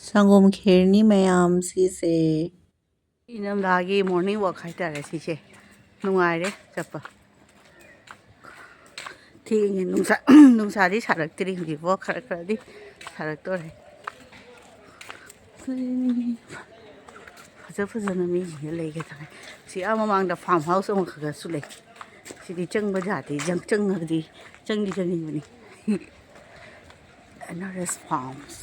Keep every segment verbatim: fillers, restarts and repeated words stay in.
ꯁꯪꯒꯣꯝ ꯈꯦꯔꯅꯤ ꯃꯌꯥꯝ ꯁꯤꯁꯦ꯫ ꯏꯅꯝꯗꯥꯒꯤ morning walk ꯍꯥꯏꯇꯥꯔꯦ ꯁꯤꯁꯦ꯫ ꯅꯨꯡꯉꯥꯏꯔꯦ ꯆꯠꯄ꯫ ꯊꯦꯡꯉꯦ꯫ ꯅꯨꯡꯁꯥ, ꯅꯨꯡꯁꯥꯗꯤ ꯁꯥꯔꯛꯇ꯭ꯔꯤ ꯍꯧꯖꯤꯛꯐꯥꯎ꯫ ꯈꯔ ꯈꯔꯗꯤ ꯁꯥꯔꯛꯇꯣꯔꯦ꯫ ꯐꯖ ꯐꯖꯅ ꯃꯤꯁꯤꯡꯁꯦ ꯂꯩꯒꯦ ꯇꯧꯔꯦ꯫ ꯁꯤ ꯑꯥ ꯃꯃꯥꯡꯗ farm house ꯑꯃꯈꯛꯁꯨ ꯂꯩ꯫ ꯁꯤꯗꯤ ꯆꯪꯕ ꯌꯥꯗꯦ꯫ ꯆꯪ-, ꯆꯪꯉꯒꯗꯤ ꯆꯪꯗꯤ ꯆꯪꯅꯤꯡꯕꯅꯤ꯫ N R S Farms꯫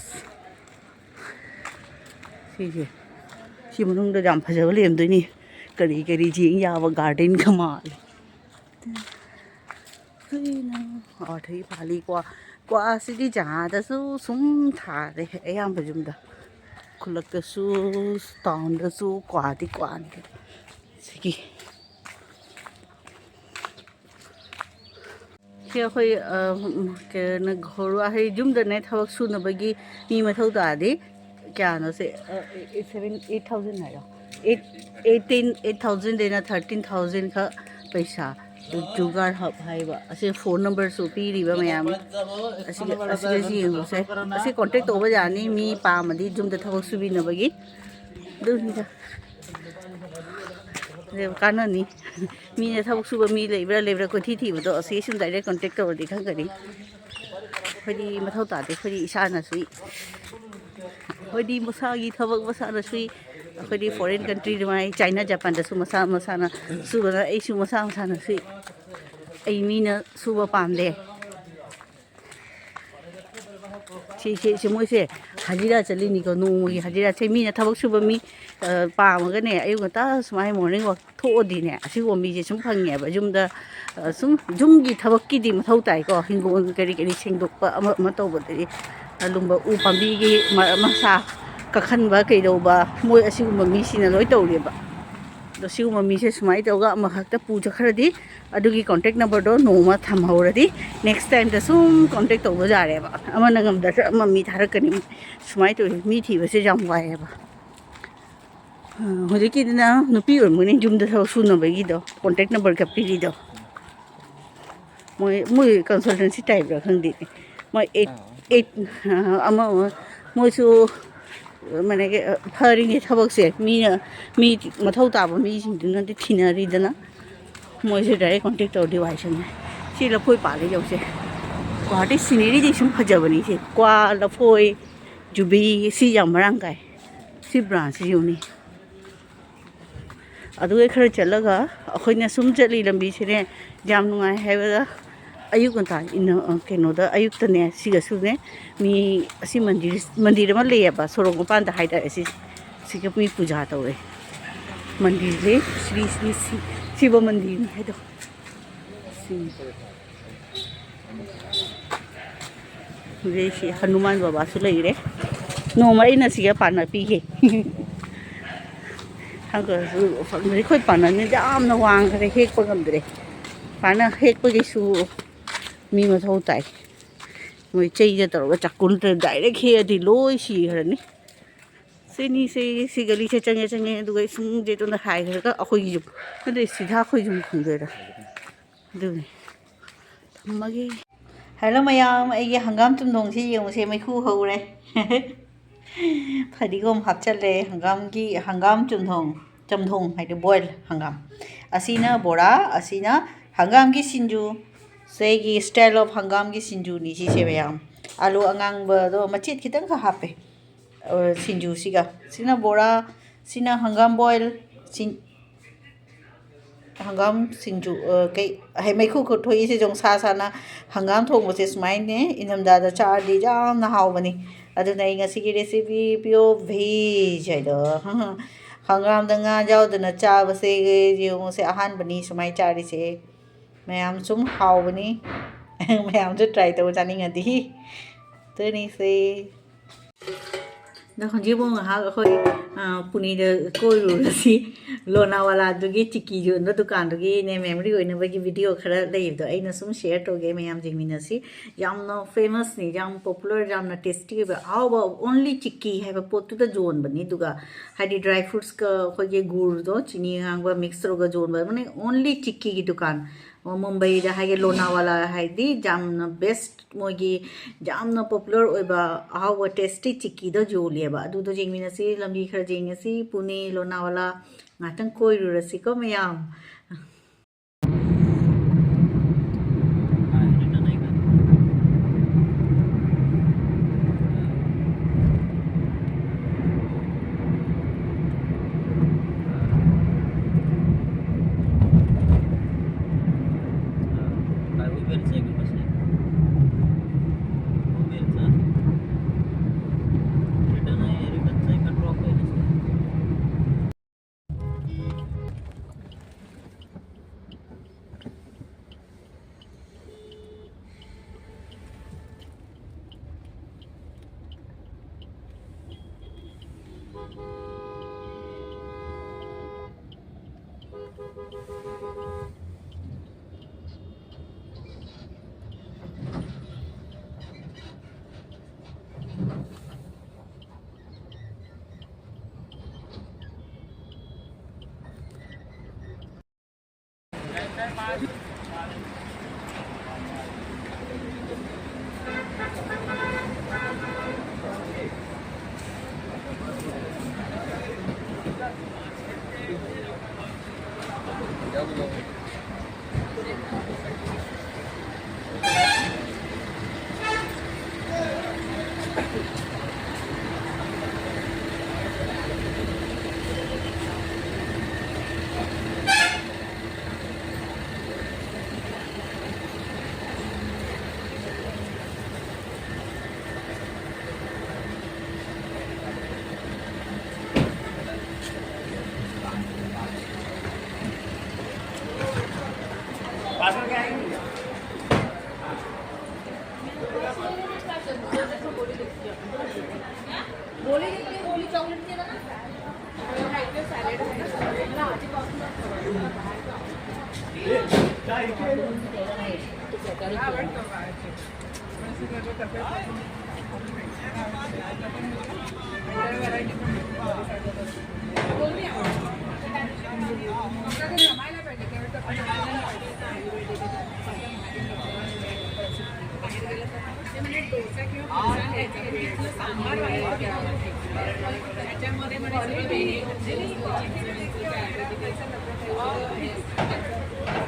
ꯁꯤꯁꯦ꯫ ꯁꯤ ꯃꯅꯨꯡꯗ ꯌꯥꯝ ꯐꯖꯕ ꯂꯩꯔꯝꯗꯣꯏꯅꯤ꯫ ꯀꯔꯤ ꯀꯔꯤ ꯌꯦꯡ ꯌꯥꯕ garden ꯒ ꯃꯥꯜꯂꯦ꯫ ꯀꯩꯅꯣ? ꯑꯣ, ꯑꯗꯩ ꯄꯥꯜꯂꯤ ꯀ꯭ꯋꯥ꯫ ꯀ꯭ꯋꯥꯁꯤꯗꯤ ꯖꯒꯥꯗꯁꯨ ꯁꯨꯝ ꯊꯥꯔꯦ ꯑꯌꯥꯝꯕ ꯌꯨꯝꯗ꯫ ꯈꯨꯜꯂꯛꯇꯁꯨ, town ꯗꯁꯨ ꯀ꯭ꯋꯥꯗꯤ ꯀ꯭ꯋꯥꯅꯤ꯫ ꯁꯤꯒꯤ ꯁꯤ ꯑꯩꯈꯣꯏ, ꯑ, ꯎꯝ, ꯀꯩꯅꯣ, ꯘꯔꯨꯋꯥ ꯍꯥꯏ, ꯌꯨꯝꯗꯅꯦ ꯊꯕꯛ ꯁꯨꯅꯕꯒꯤ ꯃꯤ ꯃꯊꯧ ꯇꯥꯔꯗꯤ ꯀꯌꯥꯅꯣ ꯁꯦ? ꯑ, eight, seven, eight thousand ꯍꯥꯏꯔꯣ? Eight, eighteen, eight thousand ꯗꯩꯅ thirteen thousand ꯈꯛ ꯄꯩꯁꯥ꯫ ꯖꯨꯒꯥꯔ ꯍꯕ ꯍꯥꯏꯕ꯫ ꯑꯁꯤ phone number ꯁꯨ ꯄꯤꯔꯤꯕ ꯃꯌꯥꯝ꯫ ꯑꯁꯤꯒ, ꯑꯁꯤꯒꯁꯨ ꯌꯦꯡꯉꯨꯁꯦ꯫ ꯑꯁꯤ contact ꯇꯧꯕ ꯌꯥꯅꯤ ꯃꯤ ꯄꯥꯝꯃꯗꯤ ꯌꯨꯝꯗ ꯊꯕꯛ ꯁꯨꯕꯤꯅꯕꯒꯤ꯫ ꯑꯗꯨꯅꯤꯗ꯫ ꯑꯗꯨ ꯀꯥꯟꯅꯅꯤ꯫ ꯃꯤꯅ ꯊꯕꯛ ꯁꯨꯕ ꯃꯤ ꯂꯩꯕ꯭ꯔꯥ ꯂꯩꯕ꯭ꯔꯥ ꯀꯣꯏꯊꯤ ꯊꯤꯕꯗꯣ ꯑꯁꯤ ꯁꯨꯝ direct contact ꯇꯧꯔꯗꯤ ꯈꯪꯒꯅꯤ꯫ ꯑꯩꯈꯣꯏꯗꯤ ꯃꯊꯧ ꯇꯥꯗꯦ꯫ ꯑꯩꯈꯣꯏꯗꯤ ꯏꯁꯥꯅ ꯁꯨꯏ꯫ ꯑꯩꯈꯣꯏꯗꯤ ꯃꯁꯥꯒꯤ ꯊꯕꯛ ꯃꯁꯥꯅ ꯁꯨꯏ꯫ ꯑꯩꯈꯣꯏꯗꯤ foreign country ꯑꯗꯨꯃꯥꯏ China, Japan ꯗꯁꯨ ꯃꯁꯥ ꯃꯁꯥꯅ ꯁꯨꯕꯅ ꯑꯩꯁꯨ ꯃꯁꯥ ꯃꯁꯥꯅ ꯁꯨꯏ꯫ ꯑꯩ ꯃꯤꯅ ꯁꯨꯕ ꯄꯥꯝꯗꯦ꯫ ꯁꯤ, ꯁꯤ, ꯁꯤ ꯃꯣꯏꯁꯦ ꯍꯖꯤꯔꯥ ꯆꯠꯂꯤꯅꯤꯀꯣ, ꯅꯣꯡꯃꯒꯤ ꯍꯖꯤꯔꯥ꯫ ꯁꯦ ꯃꯤꯅ ꯊꯕꯛ ꯁꯨꯕ ꯃꯤ, ꯑ, ꯄꯥꯝꯃꯒꯅꯦ, ꯑꯌꯨꯛ ꯉꯟꯇꯥ ꯁꯨꯃꯥꯏꯅ morning walk ꯊꯣꯛꯑꯗꯤꯅꯦ, ꯑꯁꯤꯒꯨꯝꯕ ꯃꯤꯁꯦ ꯁꯨꯝ ꯐꯪꯉꯦꯕ꯫ ꯌꯨꯝꯗ, ꯑ, ꯁꯨꯝ ꯌꯨꯝꯒꯤ ꯊꯕꯛꯀꯤꯗꯤ ꯃꯊꯧ ꯇꯥꯏꯀꯣ, ꯍꯤꯡꯒꯣꯜ ꯀꯔꯤ ꯀꯔꯤ ꯁꯦꯡꯗꯣꯛꯄ ꯑꯃ ꯑꯃ ꯇꯧꯕꯗꯗꯤ, ꯑꯂꯨꯝꯕ ꯎ ꯄꯥꯝꯕꯤꯒꯤ ꯃ-, ꯃꯁꯥ ꯀꯛꯍꯟꯕ ꯀꯩꯗꯧꯕ, ꯃꯣꯏ ꯑꯁꯤꯒꯨꯝꯕ ꯃꯤꯁꯤꯅ ꯂꯣꯏ ꯇꯧꯔꯦꯕ꯫ ꯑꯗꯣ ꯁꯤꯒꯨꯝꯕ ꯃꯤꯁꯦ ꯁꯨꯃꯥꯏꯅ ꯇꯧꯔꯒ ꯑꯃꯈꯛꯇ ꯄꯨ ꯆꯠꯈ꯭ꯔꯗꯤ, ꯑꯗꯨꯒꯤ contact number ꯗꯣ ꯅꯣꯡꯃ ꯊꯝꯍꯧꯔꯗꯤ, next time ꯗ ꯁꯨꯝ contact ꯇꯧꯕ ꯌꯥꯔꯦꯕ꯫ ꯑꯃꯅ ꯉꯝꯗ꯭ꯔꯁꯨ ꯑꯃ ꯃꯤ ꯊꯥꯔꯛꯀꯅꯤ꯫ ꯁꯨꯃꯥꯏꯅ ꯇꯧꯋꯤ꯫ ꯃꯤ ꯊꯤꯕꯁꯦ ꯌꯥꯝ ꯋꯥꯏꯑꯦꯕ꯫ ꯑ, ꯍꯧꯖꯤꯛꯀꯤꯗꯨꯅ ꯅꯨꯄꯤ ꯑꯣꯏꯔꯝꯒꯅꯤ ꯌꯨꯝꯗ ꯊꯕꯛ ꯁꯨꯅꯕꯒꯤꯗꯣ, contact number ꯀꯛꯄꯤꯔꯤꯗꯣ꯫ ꯃꯣꯏ, ꯃꯣꯏ consultancy type ꯔ ꯈꯪꯗꯦ꯫ ꯃꯣꯏ eight, ꯑꯥ꯫ Eight, ꯑ, ꯑꯃ, ꯑꯃ, ꯃꯣꯏꯁꯨ ꯃꯥꯅꯦ, ꯐꯔꯤꯉꯩ ꯊꯕꯛꯁꯦ ꯃꯤꯅ, ꯃꯤ ꯃꯊꯧ ꯇꯥꯕ ꯃꯤꯁꯤꯡꯗꯨꯅꯗꯤ ꯊꯤꯅꯔꯤꯗꯅ, ꯃꯣꯏꯁꯦ direct contact ꯇꯧꯔꯗꯤ ꯋꯥꯏ ꯁꯪꯉꯦ꯫ ꯁꯤ ꯂꯐꯣꯏ ꯄꯥꯜꯂꯤ ꯌꯧꯁꯦ꯫ ꯒꯨꯍꯥꯇꯤ scenery ꯗꯤ ꯁꯨꯝ ꯐꯖꯕꯅꯤ꯫ ꯁꯦ ꯀ꯭ꯋꯥ, ꯂꯐꯣꯏ, ꯖꯨꯕꯤ, ꯁꯤ ꯌꯥꯝ ꯃꯔꯥꯡ ꯀꯥꯏ꯫ ꯁꯤ branch ꯁꯤ ꯌꯦꯡꯉꯨꯅꯦ꯫ ꯑꯗꯨꯒ ꯈꯔ ꯆꯠꯂꯒ ꯑꯩꯈꯣꯏꯅ ꯁꯨꯝ ꯆꯠꯂꯤ ꯂꯝꯕꯤꯁꯤꯅꯦ ꯌꯥꯝ ꯅꯨꯡꯉꯥꯏ ꯍꯥꯏꯕꯗ, ꯑꯌꯨꯛ ꯉꯟꯇꯥ ꯏꯟꯅ-, ꯑ, ꯀꯩꯅꯣꯗ ꯑꯌꯨꯛꯇꯅꯦ ꯁꯤꯒꯁꯨꯅꯦ ꯃꯤ ꯑꯁꯤ ꯃꯟꯗꯤꯔ, ꯃꯟꯗꯤꯔ ꯑꯃ ꯂꯩꯌꯦꯕ ꯁꯣꯔꯣꯛ ꯃꯄꯥꯟꯗ ꯍꯥꯏꯇꯥꯔꯦ꯫ ꯁꯤ, ꯁꯤꯒ ꯃꯤ ꯄꯨꯖꯥ ꯇꯧꯋꯦ꯫ ꯃꯟꯗꯤꯔꯁꯦ ꯁ꯭ꯔꯤ ꯁ꯭ꯔꯤ ꯁꯤ-, ꯁꯤꯕ ꯃꯟꯗꯤꯔꯅꯤ ꯍꯥꯏꯗꯣ꯫ ꯁꯤ꯫ ꯑꯗꯩ ꯁꯤ ꯍꯅꯨꯃꯥꯟ ꯕꯕꯥꯁꯨ ꯂꯩꯔꯦ꯫ ꯅꯣꯡꯃ ꯑꯩꯅ ꯁꯤꯒ ꯄꯥꯟꯅ ꯄꯤꯒꯦ꯫ ꯍꯪꯒꯁꯨ ꯐꯪꯗ꯭ꯔꯦ꯫ ꯑꯩꯈꯣꯏ ꯄꯥꯟꯅꯅꯤ ꯌꯥꯝꯅ ꯋꯥꯡꯈ꯭ꯔꯦ, ꯍꯦꯛꯄ ꯉꯝꯗ꯭ꯔꯦ꯫ ꯄꯥꯟꯅ ꯍꯦꯛꯄꯒꯤꯁꯨ ꯃꯤ ꯃꯊꯧ ꯇꯥꯏ꯫ ꯃꯣꯏ ꯆꯩꯗ ꯇꯧꯔꯒ ꯆꯥꯛꯀꯨ ꯅꯠꯇ꯭ꯔ direct ꯍꯦꯛꯑꯗꯤ ꯂꯣꯏ ꯁꯤꯈ꯭ꯔꯅꯤ꯫ ꯁꯤꯅꯤ, ꯁꯤ, ꯁꯤ ꯒꯂꯤꯁꯦ ꯆꯪꯉꯦ, ꯆꯪꯉꯦ, ꯑꯗꯨꯒ ꯁꯨꯝ ꯖꯦꯇꯨꯅ ꯍꯥꯏꯈ꯭ꯔꯒ ꯑꯩꯈꯣꯏꯒꯤ ꯌꯨꯝ, ꯅꯠꯇꯦ, ꯁꯤꯗ ꯑꯩꯈꯣꯏ ꯌꯨꯝ ꯈꯪꯗꯣꯏꯔꯥ? ꯑꯗꯨꯅꯤ꯫ ꯊꯝꯃꯒꯦ꯫ ꯍꯜꯂꯣ ꯃꯌꯥꯝ, ꯑꯩꯒꯤ ꯍꯪꯒꯥꯝ ꯆꯨꯝꯊꯣꯡꯁꯤ ꯌꯦꯡꯉꯨꯁꯦ, ꯃꯩꯈꯨ ꯍꯧꯔꯦ꯫ ꯐꯗꯤꯒꯣꯝ ꯍꯥꯞꯆꯜꯂꯦ, ꯍꯪꯒꯥꯝꯒꯤ, ꯍꯪꯒꯥꯝ ꯆꯨꯝꯊꯣꯡ, ꯆꯝꯊꯣꯡ ꯍꯥꯏꯗꯤ boil ꯍꯪꯒꯥꯝ꯫ ꯑꯁꯤꯅ ꯕꯣꯔꯥ, ꯑꯁꯤꯅ ꯍꯪꯒꯥꯝꯒꯤ ꯁꯤꯡꯖꯨ꯫ ꯁꯤꯒꯤ style of ꯍꯪꯒꯥꯝꯒꯤ ꯁꯤꯡꯖꯨꯅꯤ ꯁꯤꯁꯦ ꯃꯌꯥꯝ꯫ ꯑꯂꯨ ꯑꯉꯥꯡꯕꯗꯣ ꯃꯆꯦꯠ ꯈꯤꯇꯪꯈꯛ ꯍꯥꯞꯄꯦ꯫ ꯑ, ꯁꯤꯡꯖꯨꯁꯤꯒ꯫ ꯁꯤꯅ ꯕꯣꯔꯥ, ꯁꯤꯅ ꯍꯪꯒꯥꯝ boil, ꯁꯤꯡ-, ꯍꯪꯒꯥꯝ ꯁꯤꯡꯖꯨ, ꯑ, ꯀꯩ, ꯍꯩ ꯃꯩꯈꯨ ꯈꯨꯊꯣꯛꯏꯁꯦ ꯌꯦꯡꯉꯨ, ꯁꯥ ꯁꯥꯅ ꯍꯪꯒꯥꯝ ꯊꯣꯡꯕꯁꯦ ꯁꯨꯃꯥꯏꯅꯅꯦ ꯏꯪꯊꯝꯊꯥꯗ ꯆꯥꯔꯗꯤ ꯌꯥꯝꯅ ꯍꯥꯎꯕꯅꯤ꯫ ꯑꯗꯨꯅ ꯑꯩ ꯉꯁꯤꯒꯤ recipe pure veg ꯍꯥꯏꯗꯣ꯫ ꯍꯪꯒꯥꯝꯗ ꯉꯥ ꯌꯥꯎꯗꯅ ꯆꯥꯕꯁꯦ ꯌꯦꯡꯉꯨꯁꯦ, ꯑꯍꯥꯟꯕꯅꯤ ꯁꯨꯃꯥꯏꯅ ꯆꯥꯔꯤꯁꯦ꯫ ꯃꯌꯥꯝ ꯁꯨꯝ ꯍꯥꯎꯕꯅꯤ꯫ ꯃꯌꯥꯝꯁꯨ try ꯇꯧ ꯆꯥꯅꯤꯡꯉꯗꯤ꯫ ꯑꯗꯨꯅꯤꯁꯦ꯫ ꯑꯗꯣ ꯍꯧꯖꯤꯛ ꯑꯃꯨꯛ ꯉꯥꯏꯍꯥꯛ ꯑꯩꯈꯣꯏ, ꯑ, ꯄꯨꯅꯦꯗ ꯀꯣꯏꯔꯨꯔꯁꯤ꯫ ꯂꯣꯅꯥꯋꯥꯂꯥꯗꯨꯒꯤ ꯆꯤꯛꯀꯤ ꯌꯣꯟꯕ ꯗꯨꯀꯥꯟꯗꯨꯒꯤꯅꯦ memory ꯑꯣꯏꯅꯕꯒꯤ video ꯈꯔ ꯂꯩꯕꯗꯣ ꯑꯩꯅ ꯁꯨꯝ share ꯇꯧꯒꯦ, ꯃꯌꯥꯝ ꯌꯦꯡꯃꯤꯟꯅꯁꯤ꯫ ꯌꯥꯝꯅ famous ꯅꯤ, ꯌꯥꯝ popular, ꯌꯥꯝꯅ tasty ꯑꯣꯏꯕ, ꯑꯍꯥꯎꯕ, only ꯆꯤꯛꯀꯤ ꯍꯥꯏꯕ ꯄꯣꯠꯇꯨꯗ ꯌꯣꯟꯕꯅꯤ꯫ ꯑꯗꯨꯒ ꯍꯥꯏꯗꯤ dry fruits ꯀ ꯑꯩꯈꯣꯏꯒꯤ ꯒꯨꯔꯗꯣ, ꯆꯤꯅꯤ ꯑꯉꯥꯡꯕ mix ꯇꯧꯔꯒ ꯌꯣꯟꯕ ꯑꯃꯅꯤ, only ꯆꯤꯛꯀꯤꯒꯤ ꯗꯨꯀꯥꯟ꯫ ꯃꯨꯝꯕꯩꯗ ꯍꯥꯏꯒꯦ, ꯂꯣꯅꯥꯋꯥꯂꯥ ꯍꯥꯏꯗꯤ ꯌꯥꯝꯅ ꯕꯦꯁ, ꯃꯣꯏꯒꯤ ꯌꯥꯝꯅ ꯄꯣꯄꯨꯂꯔ ꯑꯣꯏꯕ ꯑꯍꯥꯎꯕ ꯇꯦꯁꯇꯤ ꯆꯤꯛꯀꯤꯗꯣ ꯌꯣꯜꯂꯦꯕ꯫ ꯑꯗꯨꯗꯣ ꯌꯦꯡꯃꯤꯟꯅꯁꯤ, ꯂꯝꯕꯤ ꯈꯔ ꯌꯦꯡꯉꯁꯤ꯫ ꯄꯨꯅꯦ, ꯂꯣꯅꯥꯋꯥꯂꯥ ꯉꯥꯛꯇꯪ ꯀꯣꯏꯔꯨꯔꯁꯤꯀꯣ ꯃꯌꯥꯝ꯫ त्याच्यामध्ये मध्ये सगळं हे,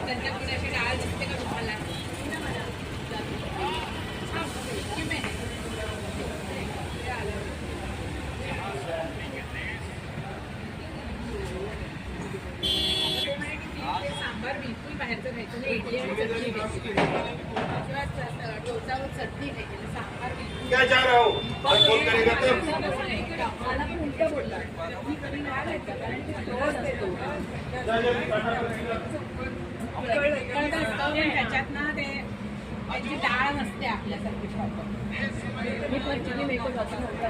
त्यांच्याकडे अशी डाळ दिसते का तुम्हाला? सांबार बिलकुल बाहेरचं खायचं नाही, इडली आणि चटणी खायची. अजिबात जास्त डोसा व चटणी खायची नाही, सांबार बिलकुल. क्या जा रहा हो? और कौन करेगा तब? मला पण उलट बोलला. मी कधी नाही खायचं, कारण की तो असतो. त्याच्यात ना ते, त्याची डाळ नसते आपल्यासारखी प्रॉपर. मी पण चिली मेकर वाचून होता.